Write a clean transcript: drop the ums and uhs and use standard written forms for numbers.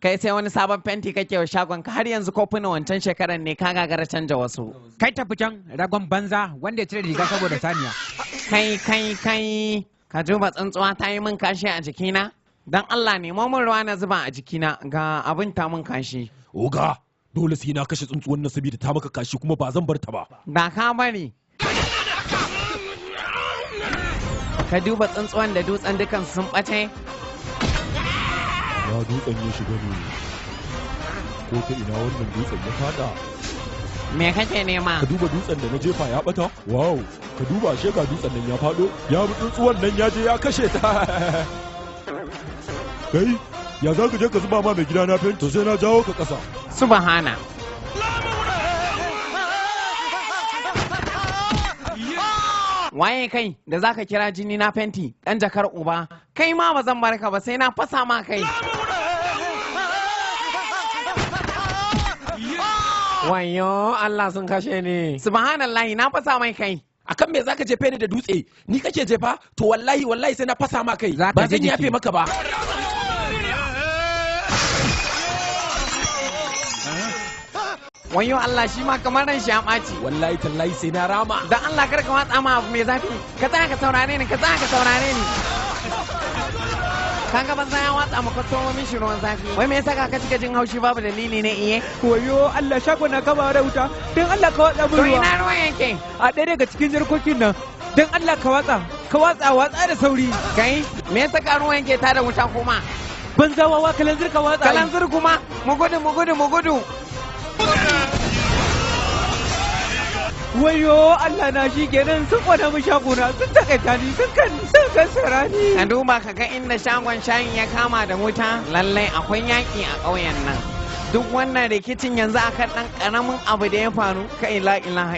Kai sai wani sabon fenti kake wa shagon ka, har yanzu kofunan wancan shekaran ne ka gagara canja wasu. Kai tafi can ragon banza wanda ya cire riga saboda saniya. Kai kai kai, ka duba tsuntsuwa ta yi min kashi a jikina. Dan Allah nemo min ruwa na zuba a jikina, ga abin ta min kashi. Oga, dole sai na kashe tsuntsuwan nan saboda ta maka kashi kuma ba zan bar ta ba. Da ka bari. Ka duba tsuntsuwan da dutsen dukan sun ɓace. Na dutsen ya shiga ne. Ko ta ina wannan dutsen ya fada? Me kake nema? Ka duba dutsen da na jefa ya bata? Wow, ka duba ashe ga dutsen nan ya fado. Ya bi tsuntsuwan nan ya je ya kashe ta. Kai, ya za ka je ka zuba ma mai gida na fenti sai na jawo ka kasa. Subhana. Waye kai da zaka kira jini na fenti dan jakar uba? Kai ma ba zan barka ba sai na fasa ma kai. Wayo Allah sun kashe ni. Subhanallahi na fasa mai kai. Akan me zaka jefe ni da dutse? Ni kake jefa? To wallahi wallahi sai na fasa ma kai. Ba zan yafe maka ba. Wayo Allah shi ma kamar ran shi ya ɓaci. Wallahi tallahi sai na rama. Dan Allah kar ka watsa ma abu mai zafi. Ka tsaya ka saurare ni, ka tsaya ka saurare ni. Kaga banza ya watsa ma kwastomomin shi ruwan zafi. Wai me yasa ka cika jin haushi babu dalili ne iye? Wayo Allah shago na kama da wuta. Dan Allah ka watsa min To ruwa. ina ruwan yake? A ɗaya daga cikin jarkokin nan. Dan Allah ka watsa, ka watsa watsa da sauri. Kai me yasa ka ruwan yake tada wuta kuma? Banza wawa kalanzir ka watsa. Kalanzir kuma? Mu gudu mu gudu mu gudu. Wayo Allah na shi kenan sun kwana mu shagona sun takaita ni sun kan sun kansara ni. Ka duba ka ga inda shagon shayin ya kama da wuta, lallai akwai yaƙi a ƙauyen nan. Duk wannan rikicin yanzu akan ɗan ƙaramin abu da ya faru, kai la ilaha